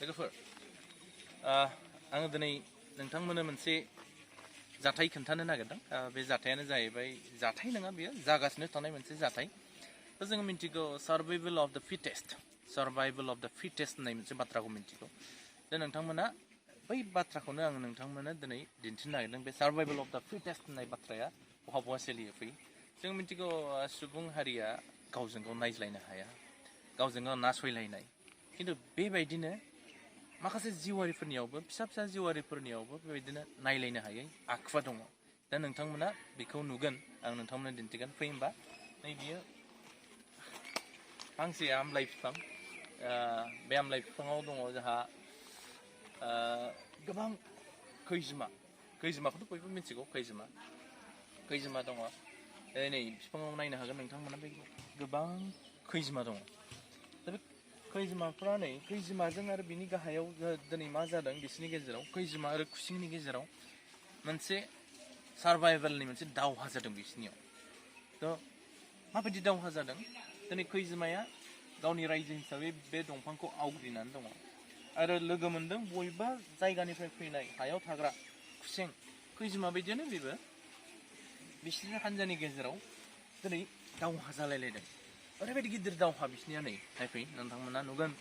लोगोफोर आङो दिनै नोंथांमोननो मोनसे जाथाय खोन्थानो नागिरदों। बे जाथायानो जाहैबाय जाथाय नङा, बेयो जागासिनो थानाय मोनसे जाथाय। जों मिन्थिगौ सार्भाइभेल अफ द फिटेस्ट होननाय मोनसे बाथ्राखौ मिन्थिगौ। दा नोंथांमोना बै बाथ्राखौनो आं नोंथांमोननो दिनै दिन्थिनो नागिरदों। बे सार्भाइभेल अफ द फिटेस्ट होननाय बाथ्राया बहा सोलियो फैयो। जों मिन्थिगौ सुबुं हारिया गावजों गाव नायज्लायनो हाया, गावजों गाव नासयलायनाय। खिन्थु बेबायदिनो माखासे जिउआरिफोरनियावबो, फिसा फिसा जिउआरिफोरनियावबो बेबायदिनो नायलायनो हायै आखुवा दङ। दा नोंथांमोना बेखौ नुगोन, आं नोंथांमोननो दिन्थिगोन। फै होमबा नै बियो फांसे आमलाइ बिफां। बे आमलाइ बिफाङाव दङ जोंहा गोबां खैजिमाखौथ' बयबो मिथिगौ। खैजिमा दङ। नै बिफाङाव नायनो हागोन नोंथांमोना, बे गोबां खैजिमा दङ। दा बे खैजिमाजों आरो बिनि गाहायाव दिनै मा जादों, बिसोरनि गेजेराव खैजिमा आरो खुसिंनि गेजेराव मोनसे सार्भाइभेलनि मोनसे दावहा जादों बिसोरनियाव। थ' माबायदि दावहा जादों? दिनै खैजिमाया गावनि रायजो हिसाबै बे दंफांखौ आवग्रिनानै दङ आरो लोगो मोनदों बबेबा जायगानिफ्राय फैनाय हायाव थाग्रा खुसें। खैजिमा बायदियानो बेबो। बिसोरनि हान्जानि गेजेराव दिनै दावहा जालायलायदों। ओरैबायदि गिदिर दावहा बिसोरनिया। नै नायफै नोंथांमोना नुगोन।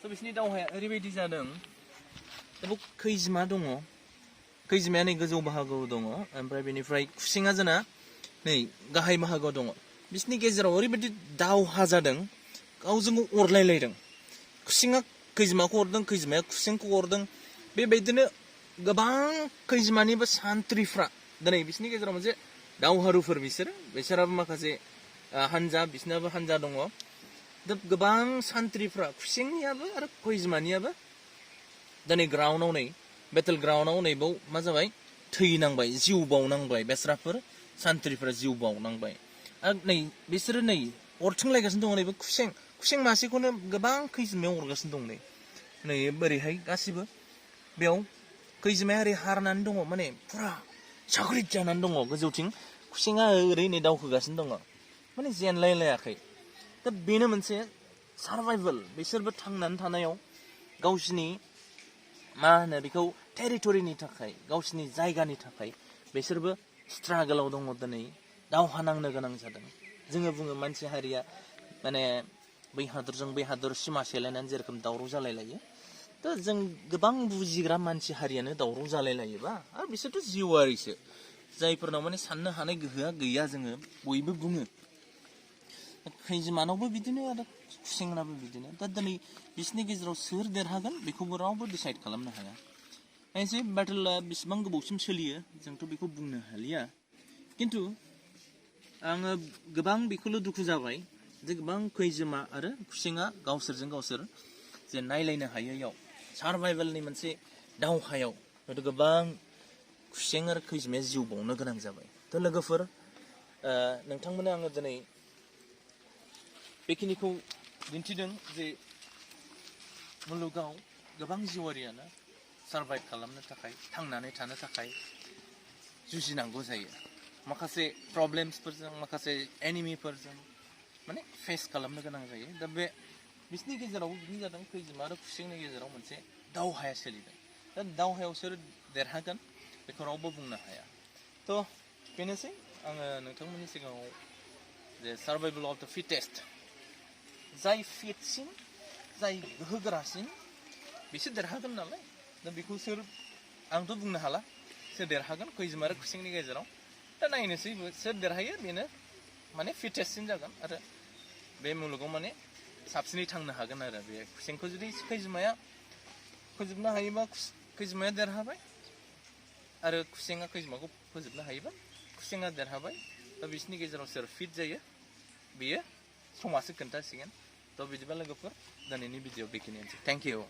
थ' बिसोरनि दावहाया ओरैबायदि जादों, दा खैजिमा दङ, खैजिमाया नै गोजौ बाहागोआव दङ, ओमफ्राय बेनिफ्राय खुसेङा जोंना नै गाहाय बाहागोआव दङ। बिसोरनि गेजेराव ओरैबायदि दावहा जादों, गावजों गाव अरलायलायदों। खुसेङा खैजिमाखौ अरदों, खैजिमाया खुसेंखौ अरदों। बेबायदिनो गोबां खैजिमानिबो सान्थ्रिफ्रा दिनै बिसोरनि गेजेराव मोनसे दावहारुफोर, बिसोराबो माखासे हानजा, बिसोरनाबो हानजा दङ। दा गोबां सान्थ्रिफ्रा खुसेंनियाबो आरो खैजिमानियाबो दिनै ग्राउन्डआव, नै बेटेल ग्राउन्डआव नै बाव मा जाबाय, थैनांबाय, जिउ बावनांबाय। बेस्राफोर सान्थ्रिफ्रा जिउ बावनांबाय। आरो नै बिसोरो नै अरथिंलायगासिनो दङ। नैबे खुसें मासेखौनो गोबां खैजिमाया अरगासिनो दं। नै बोरैहाय गासिबो बेयाव खैजिमाया ओरै हारनानै दङ, माने फुरा साग्रिद जानानै दङ गोजौथिं। खुसेङा ओरै नै दावखोगासिनो दङ, माने जेनलायलायाखै। दा बेनो मोनसे सार्भाइभेल। बिसोरबो थांनानै थानायाव गावसिनि मा होनो बेखौ टेरिटरिनि थाखाय, गावसिनि जायगानि थाखाय बिसोरबो स्ट्रागोलाव दङ। दिनै दावहा नांनो गोनां जादों। जोङो बुङो मानसि हारिया माने बै हादरजों बै हादर सिमा सेलायनानै जेरोखोम दावराव जालायलायो। थ' जों गोबां बुजिग्रा मानसि हारियानो दावराव जालायलायोबा, आरो बिसोरथ' जिउआरिसो, जायफोरनाव माने साननो हानाय गोहोआ गैया, जोङो बयबो बुङो। खैजिमानावबो बिदिनो आरो खुसेंनाबो बिदिनो। दा दिनै बिसोरनि गेजेराव सोर देरहागोन बेखौबो रावबो डिसाइड खालामनो हाया। एसे बेटेला बेसेबां गोबावसिम सोलियो जोंथ' बेखौ बुंनो हालिया। खिन्थु आङो गोबां बेखौल' दुखु जाबाय जे गोबां खैजिमा आरो खुसेङा गावसोरजों गावसोर जे नायलायनो हायैयाव, सार्भाइभेलनि मोनसे दावहायाव हयथ' गोबां खुसें आरो खैजिमाया जिउ बावनो गोनां जाबाय। थ' लोगोफोर, नोंथांमोननो आङो दिनै बेखिनिखौ दिन्थिदों जे मुलुगाव गोबां जिउआरियानो सार्भाइभ खालामनो थाखाय, थांनानै थानो थाखाय जुजिनांगौ जायो। माखासे प्रब्लेम्सफोरजों, माखासे एनिमिफोरजों माने फेस खालामनो गोनां जायो। दा बे बिसोरनि गेजेराव बिदिनो जादों, खैजिमा आरो खुसेंनि गेजेराव मोनसे दावहाया सोलिदों। दा दावहायाव सोर देरहागोन बेखौ रावबो बुंनो हाया। थ' बेनोसै आङो नोंथांमोननि सिगाङाव जे सार्भाइभेल अफ द फिटेस्ट, जाय फिटसिन, जाय गोहोगोरासिन बिसोर देरहागोन नालाय। दा बेखौ आंथ' बुंनो हाला सोर देरहागोन खैजिमा आरो खुसेंनि गेजेराव। दा नायनोसै सोर देरहायो, बेनो माने फिटेस्टसिन जागोन आरो बे मुलुगाव माने साबसिनै थांनो हागोन। आरो बे खुसेंखौ जुदि खैजिमाया फोजोबनो हायोबा खैजिमाया देरहाबाय, आरो खुसेङा खैजिमाखौ फोजोबनो हायोबा खुसेङा देरहाबाय। दा बिसोरनि गेजेराव सोर फिट जायो बेयो समासो खोन्थासिगोन। थ' बिदिबा लोगोफोर, दिनैनि भिडिअ बेखिनियानोसै। Thank you.